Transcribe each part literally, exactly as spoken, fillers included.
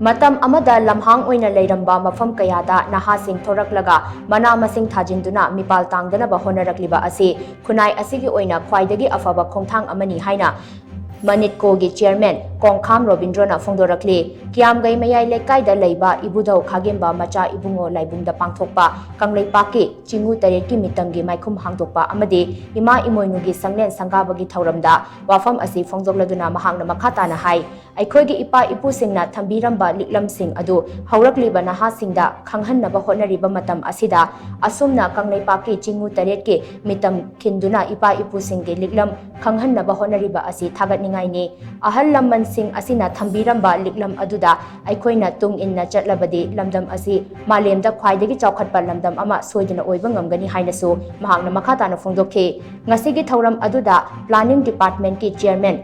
ꯃꯇꯝ ꯑꯃꯗ ꯂꯝꯍꯥꯡ ꯑꯣꯏꯅ ꯂꯩꯔꯝꯕ ꯃꯐꯝ ꯀꯌꯥꯗ ꯅꯍꯥꯁꯤꯡ ꯊꯣꯔꯛꯂꯒ ꯃꯅꯥ ꯃꯁꯤꯡ ꯊꯥꯖꯤꯟꯗꯨꯅ ꯃꯤꯄꯥꯜ ꯇꯥꯡꯗꯅꯕ ꯍꯣꯠꯅꯔꯛꯂꯤꯕ ꯑꯁꯤ ꯈꯨꯟꯅꯥꯏ ꯑꯁꯤꯒꯤ ꯑꯣꯏꯅ ꯈ꯭ꯋꯥꯏꯗꯒꯤ ꯑꯐꯕ ꯈꯣꯡꯊꯥꯡ ꯑꯃꯅꯤ ꯍꯥꯏꯅ ꯃꯅꯤꯠꯀꯣꯒꯤ ꯆꯤꯌꯔꯃꯦꯟ ꯀꯣꯡꯈꯥꯝ ꯔꯣꯕꯤꯟꯗ꯭ꯔꯣꯅ ꯐꯣꯡꯗꯣꯔꯛꯂꯤ꯫ ꯀꯤꯌꯥꯝꯒꯩ ꯃꯌꯥꯏ ꯂꯩꯀꯥꯏꯗ ꯂꯩꯕ ꯏꯕꯨꯙꯧ ꯈꯥꯒꯦꯝꯕ ꯃꯆꯥ ꯏꯕꯨꯡꯉꯣ ꯂꯥꯏꯕꯨꯡꯗ ꯄꯥꯡꯊꯣꯛꯄ ꯀꯪꯂꯩꯄꯥꯛꯀꯤ ꯆꯤꯉꯨ ꯇꯔꯦꯠꯀꯤ ꯃꯤꯇꯝꯒꯤ ꯃꯥꯏꯈꯨꯝ ꯍꯥꯡꯗꯣꯛꯄ ꯑꯃꯗꯤ ꯏꯃꯥ ꯏꯃꯣꯏꯅꯨꯒꯤ ꯁꯪꯂꯦꯟ ꯁꯪꯒꯥꯕꯒꯤ ꯊꯧꯔꯝꯗ ꯋꯥꯐꯝ ꯑꯁꯤ ꯐꯣꯡꯗꯣꯛꯂꯗꯨꯅ ꯃꯍꯥꯛꯅ ꯃꯈꯥ ꯇꯥꯅ ꯍꯥꯏ, ꯑꯩꯈꯣꯏꯒꯤ ꯏꯄꯥ ꯏꯄꯨꯁꯤꯡꯅ ꯊꯝꯕꯤꯔꯝꯕ ꯂꯤꯛꯂꯝꯁꯤꯡ ꯑꯗꯨ ꯍꯧꯔꯛꯂꯤꯕ ꯅꯍꯥꯁꯤꯡꯗ ꯈꯪꯍꯟꯅꯕ ꯍꯣꯠꯅꯔꯤꯕ ꯃꯇꯝ ꯑꯁꯤꯗ, ꯑꯁꯨꯝꯅ ꯀꯪꯂꯩꯄꯥꯛꯀꯤ ꯆꯤꯉꯨ ꯇꯔꯦꯠꯀꯤ ꯃꯤꯇꯝ ꯈꯤꯟꯗꯨꯅ ꯏꯄꯥ ꯏꯄꯨꯁꯤꯡꯒꯤ ꯂꯤꯛꯂꯝ ꯈꯪꯍꯟꯅꯕ ꯍꯣꯠꯅꯔꯤꯕ ꯑꯁꯤ ꯊꯥꯒꯠꯅꯤꯡꯉꯥꯏꯅꯤ꯫ ꯑꯍꯜ ꯂꯃꯟꯁꯤꯡ ꯑꯁꯤꯅ ꯊꯝꯕꯤꯔꯝꯕ ꯂꯤꯛꯂꯝ ꯑꯗꯨꯗ ꯑꯩꯈꯣꯏꯅ ꯇꯨꯡ ꯏꯟꯅ ꯆꯠꯂꯕꯗꯤ ꯂꯝꯗꯝ ꯑꯁꯤ ꯃꯥꯂꯦꯝꯗ ꯈ꯭ꯋꯥꯏꯗꯒꯤ ꯆꯥꯎꯈꯠꯄ ꯂꯝꯗꯝ ꯑꯃ ꯁꯣꯏꯗꯅ ꯑꯣꯏꯕ ꯉꯝꯒꯅꯤ ꯍꯥꯏꯅꯁꯨ ꯃꯍꯥꯛꯅ ꯃꯈꯥ ꯇꯥꯅ ꯐꯣꯡꯗꯣꯛꯈꯤ꯫ ꯉꯁꯤꯒꯤ ꯊꯧꯔꯝ ꯑꯗꯨꯗ ꯄ꯭ꯂꯥꯅꯤꯡ ꯗꯤꯄꯥꯔꯠꯃꯦꯟꯠꯀꯤ ꯆꯤꯌꯔꯃꯦꯟ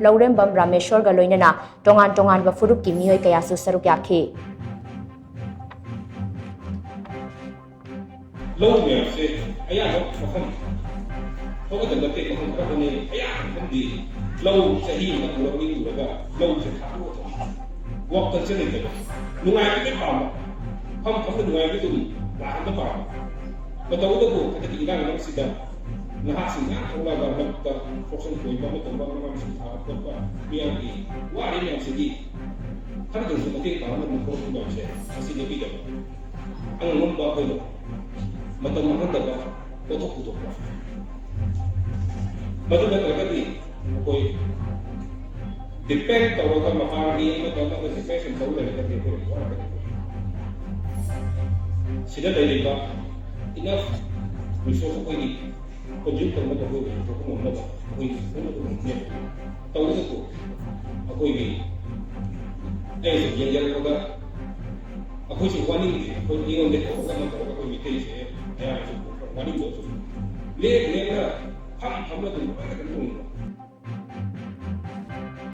ꯂꯧꯔꯦꯝꯕꯝ ꯔꯥꯃꯦꯁꯣꯔꯒ ꯂꯣꯏꯅꯅ ꯇꯣꯉꯥꯟ ꯇꯣꯉꯥꯟꯕ ꯐꯨꯔꯨꯞꯀꯤ ꯃꯤꯑꯣꯏ ꯀꯌꯥꯁꯨ ꯁꯔꯨꯛ ꯌꯥꯈꯤ꯫ ꯂꯧ ꯃꯌꯥꯝꯁꯦ ꯑꯌꯥꯝꯕ ꯃꯐꯝ ꯈꯔꯗ ꯅꯠꯇꯦ, ꯃꯐꯝ ꯈꯔꯗꯅꯦ ꯑꯌꯥꯝꯕ ꯃꯐꯝꯗꯤ ꯂꯧ ꯆꯍꯤ ꯑꯃꯗ ꯎꯔꯛꯅꯤ ꯎꯔꯒ ꯂꯧꯁꯦ ꯊꯥꯗꯣꯛꯑ ꯊꯝꯕ꯫ ꯋꯥꯈꯜꯁꯦ ꯂꯩꯇꯕ, ꯅꯨꯡꯉꯥꯏꯕꯗꯤ ꯄꯥꯝꯕ, ꯐꯝ ꯐꯝꯗ ꯅꯨꯡꯉꯥꯏꯕꯗꯤ ꯑꯗꯨꯝ ꯂꯥꯛꯍꯟꯕ ꯄꯥꯝꯕ꯫ ꯃꯇꯧꯗꯕꯨ ꯍꯟꯗꯛꯀꯤ ꯏꯔꯥꯡ ꯑꯁꯤꯗ ꯅꯍꯥꯁꯤꯡ ꯃꯌꯥꯝ ꯊꯣꯛꯂꯛꯑꯒ ꯂꯧꯕꯨꯛꯇ ꯐꯣꯔꯁꯟ ꯈꯣꯏꯕ ꯑꯃ ꯇꯧꯕ, ꯃꯅꯥ ꯃꯁꯤꯡ ꯊꯥꯕ ꯈꯣꯠꯄ, ꯃꯤꯌꯥꯝꯒꯤ ꯋꯥꯔꯤ ꯃꯌꯥꯝꯁꯤꯒꯤ ꯈꯔꯗꯁꯨ ꯃꯇꯦꯡ ꯄꯥꯡꯅꯕ ꯊꯣꯛꯂꯛꯄ ꯃꯌꯥꯝꯁꯦ ꯃꯁꯤ ꯂꯦꯞꯄꯤꯗꯕ꯫ ꯑꯉꯝꯕ ꯑꯩꯈꯣꯏꯅ ꯃꯇꯝ ꯃꯥꯡꯍꯟꯗꯕ ꯄꯣꯠꯊꯣꯛ ꯄꯨꯊꯣꯛꯄ꯫ ꯃꯗꯨ ꯅꯠꯇ꯭ꯔꯒꯗꯤ ꯑꯩꯈꯣꯏ depend ꯇꯧꯔꯒ ꯃꯄꯥꯟꯒꯤ ꯑꯃꯗ ꯑꯃꯗ depend ꯇꯧ ꯂꯩꯔꯒꯗꯤ ꯑꯩꯈꯣꯏ ꯋꯥꯔꯒꯗꯤ ꯁꯤꯗ ꯂꯩꯔꯤꯕ enough resource ꯑꯩꯈꯣꯏꯒꯤ consume ꯇꯧꯅꯕ ꯑꯩꯈꯣꯏ ꯄꯨꯊꯣꯛꯄ ꯉꯝꯅꯕ ꯑꯩꯈꯣꯏ ꯁꯨꯅꯕ ꯉꯝꯅꯦꯕ꯫ ꯇꯧꯕꯇꯕꯨ ꯑꯩꯈꯣꯏꯒꯤ ꯑꯩꯅ ꯁꯨꯝ ꯌꯦꯡꯖꯔꯛꯄꯗ ꯑꯩꯈꯣꯏꯁꯨ ꯋꯥꯅꯤꯡꯗꯦ꯫ ꯑꯩꯈꯣꯏ ꯑꯩꯉꯣꯟꯗ ꯇꯧꯔꯒ ꯑꯃ ꯇꯧꯔꯒ ꯑꯩꯈꯣꯏ ꯃꯩꯇꯩꯁꯦ ꯑꯌꯥꯝꯕꯁꯨ ꯋꯥꯅꯤꯡꯕ ꯁꯨꯝ ꯂꯦꯞ ꯂꯦꯞꯅ ꯐꯝ ꯐꯝꯅ ꯑꯗꯨꯝ ꯂꯣꯏꯅ ꯀꯩꯅꯣ ꯇꯧꯅꯤꯡꯕ꯫